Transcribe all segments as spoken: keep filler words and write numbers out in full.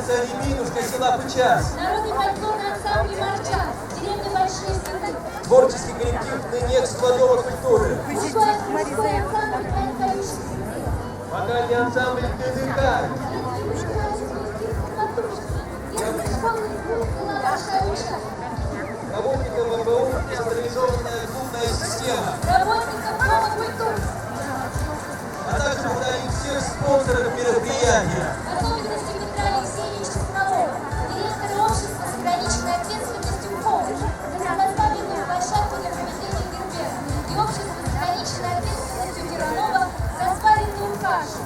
Сани Минушка, села Пычас. Народный фольклорный ансамбль «Марча», деревня Большие Сырты. Творческий коллектив «Нынекского дома культуры». Мужской, мужской ансамбль «Каюши». Вокальный ансамбль «Т Д К». Детский музыкальный коллектив «Патрушка». Детская школа искусств села Большая Ульча. Работникам М Б У централизованная клубная система. Работникам Дома культуры. А также благодарим всех спонсоров мероприятия. В особенности Петра Алексеевича Чеснока, директора общества с ограниченной ответственностью «Холм», за предоставленную площадку для проведения Гербер и общества с ограниченной ответственностью Киранова за свадебную кашу.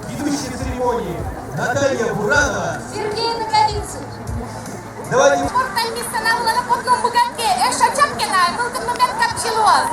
Ведущие церемонии Наталья Буранова. Сергей Наговицын. Давайте. Спорт комиссия на вылага подлом быгатке, Эша Чапкина, был ты момент капчилуаз.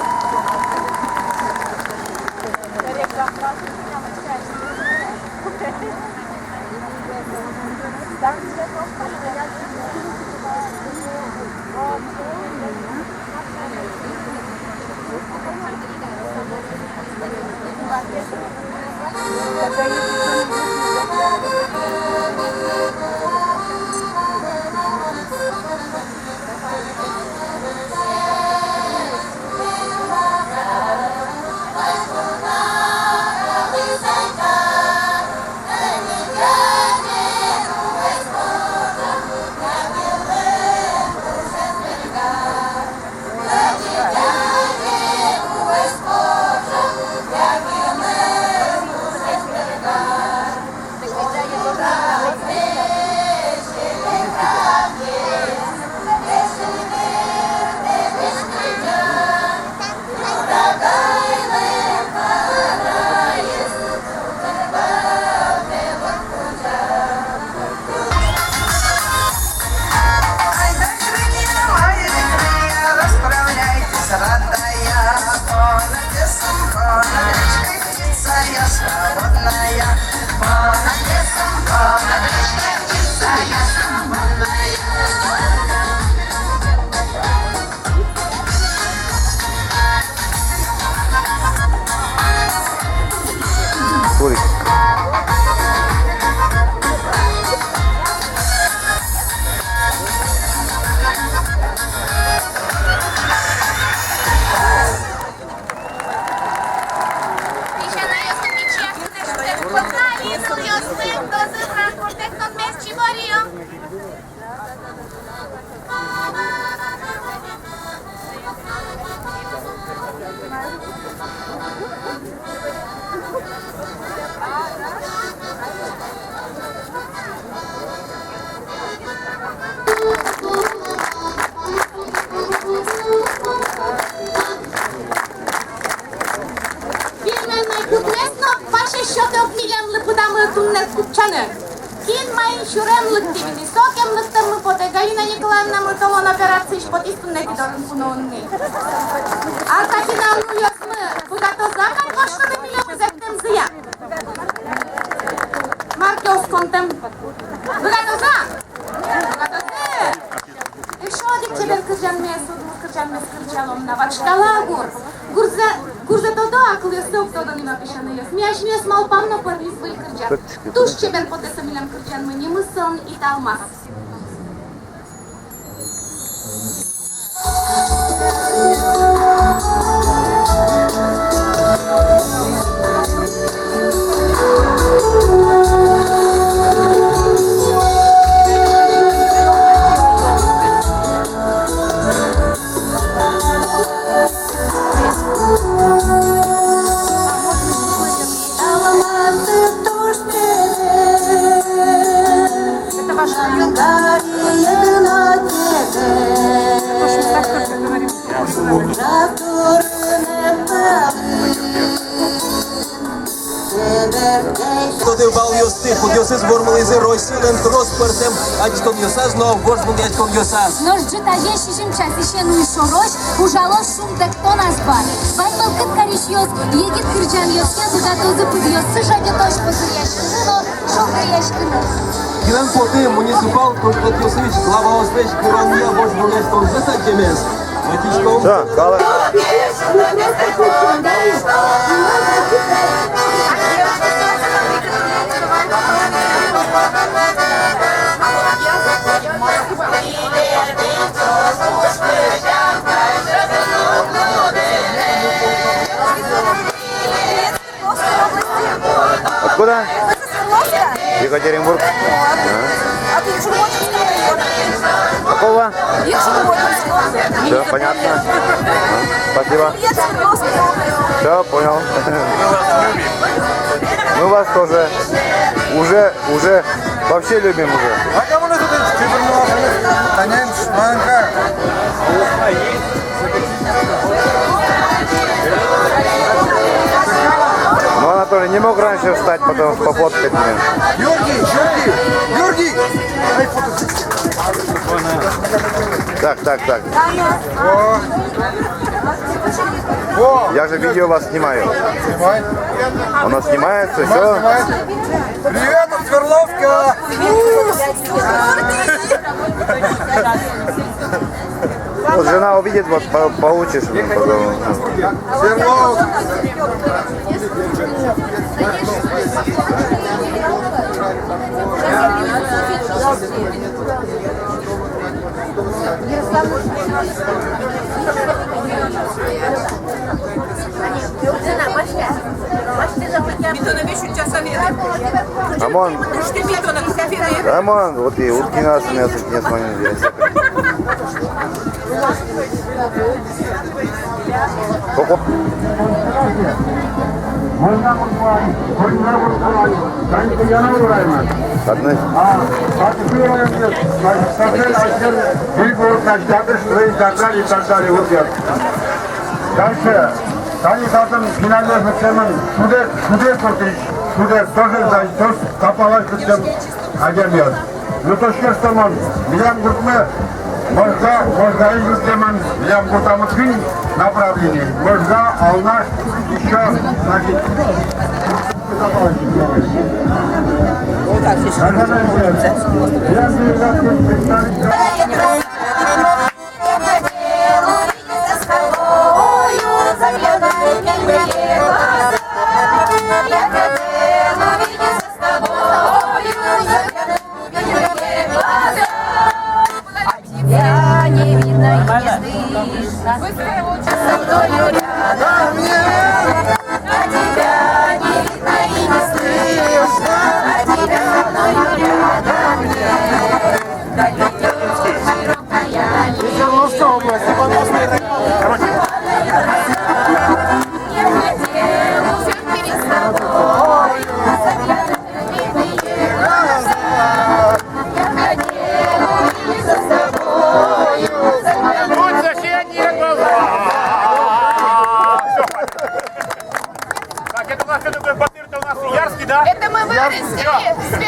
Фирмаен май кутмес но, пасе сётэ ук милемлы, пыдамы туннэ кутчаны. Кин маин сюрем лыктӥз ни, сокем лыктэммы потэ. Галина Николаевнамы толон операциысь потӥз туннэ тӥ дорын куноын ни. Алтапина нылъёсмы быгатозы-а кадь воштыны милемыз эктэмзыя? Мар ке осконтэм быгатозы-а? Быгатозы. Эшшо одӥг чебер кырӟанмес, удмурт кырӟанмес кырӟалом на. Вашкала гур. Гурзэ, гурзэ тодо, а кылъёссэ уг тодо ни ма, песянайёс. Ми асьмеос малпам но, пӧрмиз выль кырӟан. Туж чебер потэ со милям кырӟанмы, нимыз солэн «Италмас». Тодэ балъёсты, кудъёсыз вормылӥзы Россилэн трос пӧртэм адӟытонъёсаз но вожвылъяськонъёсаз. Нош ӝытазе сизьым часысен уйшорозь ужалоз шумтэктон азбар. Вань мылкыд карисьёс егит кырӟанъёсъя быгатозы пыдъёссы жадьытозь пузыръяськыны но шулдыръяськыны. Кинлэн потэ муниципал кышкытъёсысь главаослэсь кыронъя вожвылъяськонзэс адӟемез? Матиськом. Да, калэ. Откуда? Екатеринбург. А ты из Жугурматинского района? Какого? Из Жугурматинского. Все понятно. Спасибо. Привет, Свердловская область. Все, понял. Мы вас тоже. Уже, уже. Вообще любим уже. А кого мы тут? Таняем, маленькая. Ну, Анатолий не мог раньше встать, потому что пофоткать мне. Георгий, Георгий, Георгий! Ай, фото. Так, так, так. О. О. Я же видео вас снимаю. Снимай. Оно снимается, все. Снимай, снимай. Привет от Свердловска! Вот жена увидит, вот по- получишь, ну, потом. А мон, а мон, вот и Уткина, смеялся, Уткина, смотри. Одно. И так далее, и так далее. Вот я. Дальше. Тани татын финале лыктэмын шудэс, шудэс, вот и шудэс тоже, значит, тоже капалась лыктэм адямиос. Ну, то, что мон, милям гуртмы, Можга, Можга, и гуртмы, милям гуртамы куинь направление. Можга, Алнаш, ещё, значит, Так, это у нас, это у нас Ярский, да? Это мы вырастили. Всё.